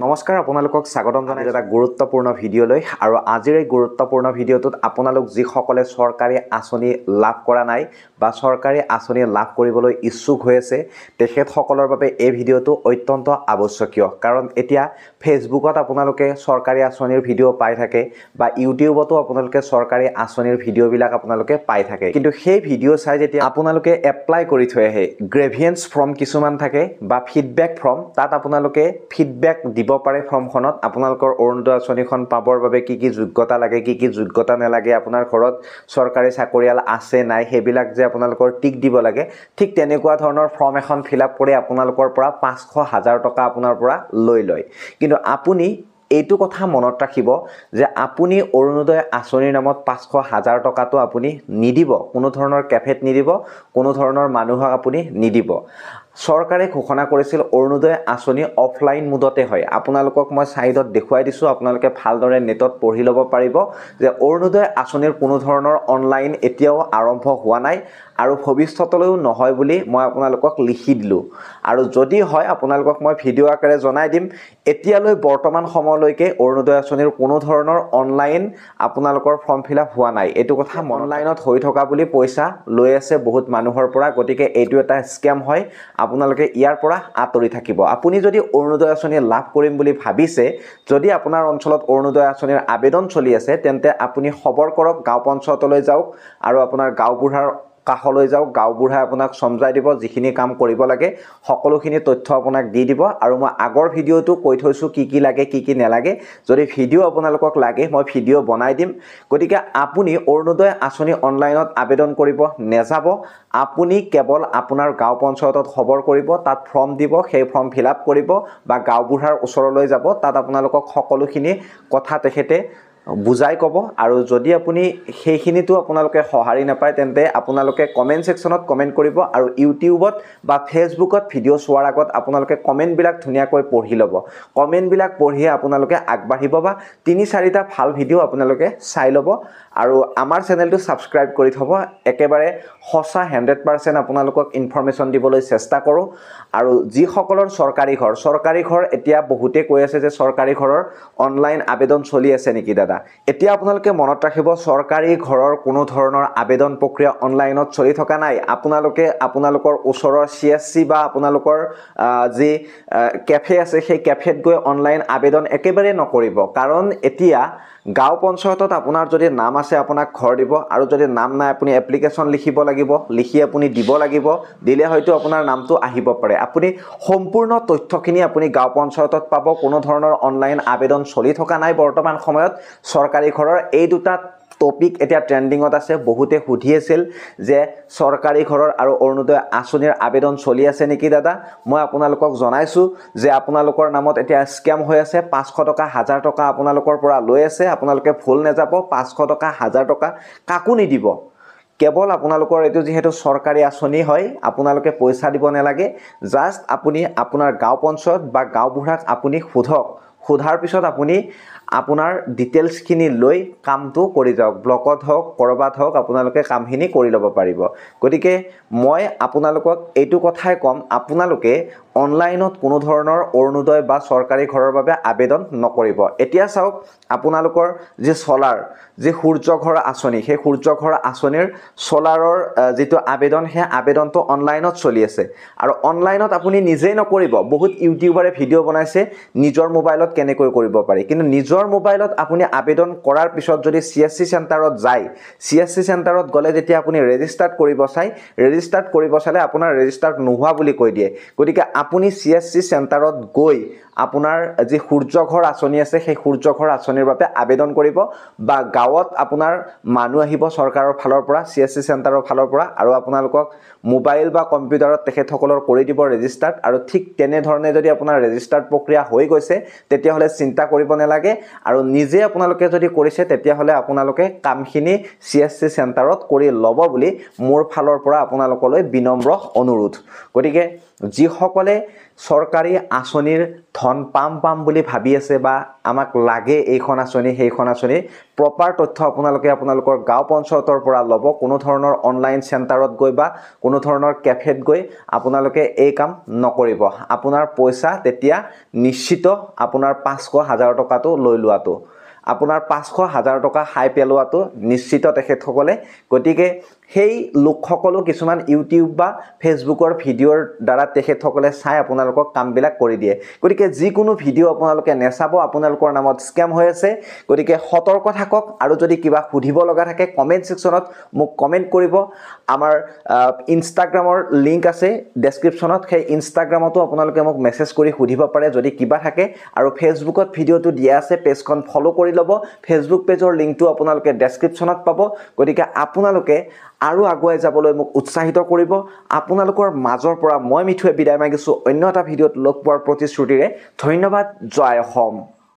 নমস্কাৰ, আপোনালোকক স্বাগতম জনাইছোঁ এটা গুৰুত্বপূৰ্ণ ভিডিঅ'লৈ। আৰু আজিৰ এই গুৰুত্বপূৰ্ণ ভিডিঅ'টোত আপোনালোক যিসকলে চৰকাৰী আঁচনি লাভ কৰা নাই বা চৰকাৰী আঁচনি লাভ কৰিবলৈ ইচ্ছুক হৈ আছে, তেখেতসকলৰ বাবে এই ভিডিঅ'টো অত্যন্ত আৱশ্যকীয়। কাৰণ এতিয়া ফেচবুকত আপোনালোকে চৰকাৰী আঁচনিৰ ভিডিঅ' পাই থাকে বা ইউটিউবতো আপোনালোকে চৰকাৰী আঁচনিৰ ভিডিঅ'বিলাক আপোনালোকে পাই থাকে। কিন্তু সেই ভিডিঅ' চাই যেতিয়া আপোনালোকে এপ্লাই কৰি থৈ আহে, গ্ৰেভিয়েঞ্চ ফৰ্ম কিছুমান থাকে বা ফিডবেক ফৰ্ম, তাত আপোনালোকে ফিডবেক দিব পাৰে। ফৰ্মখনত আপোনালোকৰ অৰুণোদয় আঁচনিখন পাবৰ বাবে কি কি যোগ্যতা লাগে, কি কি যোগ্যতা নালাগে, আপোনাৰ ঘৰত চৰকাৰী চাকৰিয়াল আছে নাই, সেইবিলাক যে আপোনালোকৰ টিক দিব লাগে, ঠিক তেনেকুৱা ধৰণৰ ফৰ্ম এখন ফিল আপ কৰি আপোনালোকৰ পৰা 500 হাজাৰ টকা আপোনাৰ পৰা লৈ লয়। কিন্তু আপুনি এইটো কথা মনত ৰাখিব যে আপুনি অৰুণোদয় আঁচনিৰ নামত 500 হাজাৰ টকাটো আপুনি নিদিব, কোনো ধৰণৰ কেফেত নিদিব, কোনো ধৰণৰ মানুহক আপুনি নিদিব। চৰকাৰে ঘোষণা কৰিছিল অৰুণোদয় আঁচনি অফলাইন মোডতে হয়। আপোনালোকক মই ছাইডত দেখুৱাই দিছোঁ, আপোনালোকে ভালদৰে নেটত পঢ়ি ল'ব পাৰিব যে অৰুণোদয় আঁচনিৰ কোনো ধৰণৰ অনলাইন এতিয়াও আৰম্ভ হোৱা নাই আৰু ভৱিষ্যতলৈও নহয় বুলি মই আপোনালোকক লিখি দিলোঁ। আৰু যদি হয় আপোনালোকক মই ভিডিঅ' আকাৰে জনাই দিম। এতিয়ালৈ বৰ্তমান সময়লৈকে অৰুণোদয় আঁচনিৰ কোনো ধৰণৰ অনলাইন আপোনালোকৰ ফৰ্ম ফিল আপ হোৱা নাই। এইটো কথা অনলাইনত হৈ থকা বুলি পইচা লৈ আছে বহুত মানুহৰ পৰা, গতিকে এইটো এটা স্কেম হয়। আপোনালোকে ইয়াৰ পৰা আঁতৰি থাকিব। আপুনি যদি অৰুণোদয় আঁচনি লাভ কৰিম বুলি ভাবিছে, যদি আপোনাৰ অঞ্চলত অৰুণোদয় আঁচনিৰ আবেদন চলি আছে, তেন্তে আপুনি খবৰ কৰক, গাঁও পঞ্চায়তলৈ যাওক আৰু আপোনাৰ গাঁওবুঢ়াৰ কাষলৈ যাওক। গাঁওবুঢ়াই আপোনাক চমজাই দিব যিখিনি কাম কৰিব লাগে, সকলোখিনি তথ্য আপোনাক দি দিব। আৰু মই আগৰ ভিডিঅ'টো কৈ থৈছোঁ কি কি লাগে কি কি নালাগে। যদি ভিডিঅ' আপোনালোকক লাগে মই ভিডিঅ' বনাই দিম। গতিকে আপুনি অৰুণোদয় আঁচনি অনলাইনত আবেদন কৰিব নেযাব। আপুনি কেৱল আপোনাৰ গাঁও পঞ্চায়তত খবৰ কৰিব, তাত ফৰ্ম দিব, সেই ফৰ্ম ফিল আপ কৰিব বা গাঁওবুঢ়াৰ ওচৰলৈ যাব, তাত আপোনালোকক সকলোখিনি কথা তেখেতে বুজাই ক'ব। আৰু যদি আপুনি সেইখিনিতো আপোনালোকে সঁহাৰি নাপায়, তেন্তে আপোনালোকে কমেণ্ট ছেকশ্যনত কমেণ্ট কৰিব আৰু ইউটিউবত বা ফেচবুকত ভিডিঅ' চোৱাৰ আগত আপোনালোকে কমেণ্টবিলাক ধুনীয়াকৈ পঢ়ি ল'ব। কমেণ্টবিলাক পঢ়িয়ে আপোনালোকে আগবাঢ়িব বা 3-4টা ভাল ভিডিঅ' আপোনালোকে চাই ল'ব আৰু আমাৰ চেনেলটো ছাবস্ক্ৰাইব কৰি থ'ব। একেবাৰে সঁচা 100% আপোনালোকক ইনফৰ্মেশ্যন দিবলৈ চেষ্টা কৰোঁ। আৰু যিসকলৰ চৰকাৰী ঘৰ, চৰকাৰী ঘৰ এতিয়া বহুতে কৈ আছে যে চৰকাৰী ঘৰৰ অনলাইন আবেদন চলি আছে নেকি দাদা। এতিয়া আপোনালোকে মনত ৰাখিব, চৰকাৰী ঘৰৰ কোনো ধৰণৰ আবেদন প্ৰক্ৰিয়া অনলাইনত চলি থকা নাই। আপোনালোকে আপোনালোকৰ ওচৰৰ চি এছ চি বা আপোনালোকৰ যি কেফে আছে সেই কেফেত গৈ অনলাইন আবেদন একেবাৰে নকৰিব। কাৰণ এতিয়া গাঁও পঞ্চায়তত আপোনাৰ যদি নাম আছে আপোনাক ঘৰ দিব, আৰু যদি নাম নাই আপুনি এপ্লিকেশ্যন লিখিব লাগিব, লিখি আপুনি দিব লাগিব, দিলে হয়তো আপোনাৰ নামটো আহিব পাৰে। আপুনি সম্পূৰ্ণ তথ্যখিনি আপুনি গাঁও পঞ্চায়তত পাব। কোনো ধৰণৰ অনলাইন আবেদন চলি থকা নাই বৰ্তমান সময়ত চৰকাৰী ঘৰৰ। এই দুটা টপিক এতিয়া ট্ৰেণ্ডিঙত আছে। বহুতে সুধি আছিল যে চৰকাৰী ঘৰৰ আৰু অৰুণোদয় আঁচনিৰ আবেদন চলি আছে নেকি দাদা। মই আপোনালোকক জনাইছোঁ যে আপোনালোকৰ নামত এতিয়া স্কেম হৈ আছে। 500 টকা 1000 টকা আপোনালোকৰ পৰা লৈ আছে। আপোনালোকে ভুল নাযাব, 500 টকা 1000 টকা কাকো নিদিব। কেৱল আপোনালোকৰ এইটো যিহেতু চৰকাৰী আঁচনি হয়, আপোনালোকে পইচা দিব নালাগে। জাষ্ট আপুনি আপোনাৰ গাঁও পঞ্চায়ত বা গাঁওবুঢ়াক আপুনি সোধক, সোধাৰ পিছত আপুনি আপোনাৰ ডিটেইলছখিনি লৈ কামটো কৰি যাওক। ব্লকত হওক ক'ৰবাত হওক আপোনালোকে কামখিনি কৰি ল'ব পাৰিব। গতিকে মই আপোনালোকক এইটো কথাই ক'ম, আপোনালোকে অনলাইনত কোনো ধৰণৰ অৰুণোদয় বা চৰকাৰী ঘৰৰ বাবে আবেদন নকৰিব। এতিয়া চাওক, আপোনালোকৰ যি চ'লাৰ, যি সূৰ্যঘৰ আঁচনি, সেই সূৰ্যঘৰ আঁচনিৰ চ'লাৰৰ যিটো আবেদন, সেই আবেদনটো অনলাইনত চলি আছে। আৰু অনলাইনত আপুনি নিজেই নকৰিব। বহুত ইউটিউবাৰে ভিডিঅ' বনাইছে নিজৰ মোবাইলত কেনেকৈ কৰিব পাৰি। কিন্তু নিজৰ মোবাইলত আপুনি আবেদন কৰাৰ পিছত যদি চি এছ চি চেণ্টাৰত যায়, চি এছ চি চেণ্টাৰত গ'লে যেতিয়া আপুনি ৰেজিষ্টাৰ্ড কৰিব চায়, ৰেজিষ্টাৰ্ড কৰিব চালে আপোনাৰ ৰেজিষ্টাৰ্ড নোহোৱা বুলি কৈ দিয়ে। গতিকে আপুনি চি এছ চি চেণ্টাৰত গৈ আপোনাৰ যি সূৰ্যঘৰ আঁচনি আছে সেই সূৰ্যঘৰ আঁচনিৰ বাবে আবেদন কৰিব, বা গাঁৱত আপোনাৰ মানুহ আহিব চৰকাৰৰ ফালৰ পৰা, চি এছ চি চেণ্টাৰৰ ফালৰ পৰা, আৰু আপোনালোকক মোবাইল বা কম্পিউটাৰত তেখেতসকলৰ কৰি দিব ৰেজিষ্টাৰ্ড। আৰু ঠিক তেনেধৰণে যদি আপোনাৰ ৰেজিষ্টাৰ্ড প্ৰক্ৰিয়া হৈ গৈছে তেতিয়াহ'লে চিন্তা কৰিব নালাগে। আৰু নিজে আপোনালোকে যদি কৰিছে তেতিয়াহ'লে আপোনালোকে কামখিনি চি এছ চি চেণ্টাৰত কৰি ল'ব বুলি মোৰ ফালৰ পৰা আপোনালোকলৈ বিনম্ৰ অনুৰোধ। গতিকে যিসকলে চৰকাৰী আঁচনিৰ ধন পাম পাম বুলি ভাবি আছে বা আমাক লাগে এইখন আঁচনি সেইখন আঁচনি, প্ৰপাৰ তথ্য আপোনালোকে আপোনালোকৰ গাঁও পঞ্চায়তৰ পৰা ল'ব। কোনো ধৰণৰ অনলাইন চেণ্টাৰত গৈ বা কোনো ধৰণৰ কেফেত গৈ আপোনালোকে এই কাম নকৰিব। আপোনাৰ পইচা তেতিয়া নিশ্চিত, আপোনাৰ 500 হাজাৰ টকাটো লৈ লোৱাটো, আপোনাৰ 500 হাজাৰ টকা খাই পেলোৱাটো নিশ্চিত তেখেতসকলে। গতিকে সেই লোকসকলো কিছুমান ইউটিউব বা ফেচবুকৰ ভিডিঅ'ৰ দ্বাৰা তেখেতসকলে চাই আপোনালোকক কামবিলাক কৰি দিয়ে। গতিকে যিকোনো ভিডিঅ' আপোনালোকে নেচাব, আপোনালোকৰ নামত স্কেম হৈ আছে। গতিকে সতৰ্ক থাকক আৰু যদি কিবা সুধিব লগা থাকে কমেণ্ট ছেকশ্যনত মোক কমেণ্ট কৰিব। আমাৰ ইনষ্টাগ্ৰামৰ লিংক আছে ডেছক্ৰিপশ্যনত, সেই ইনষ্টাগ্ৰামতো আপোনালোকে মোক মেছেজ কৰি সুধিব পাৰে যদি কিবা থাকে। আৰু ফেচবুকত ভিডিঅ'টো দিয়া আছে, পেজখন ফ'ল' কৰি ল'ব। ফেচবুক পেজৰ লিংকটো আপোনালোকে ডেছক্ৰিপশ্যনত পাব। গতিকে আপোনালোকে আৰু আগুৱাই যাবলৈ মোক উৎসাহিত কৰিব। আপোনালোকৰ মাজৰ পৰা মই মিঠুৱে বিদায় মাগিছোঁ, অন্য এটা ভিডিঅ'ত লগ পোৱাৰ প্ৰতিশ্ৰুতিৰে। ধন্যবাদ। জয় অসম।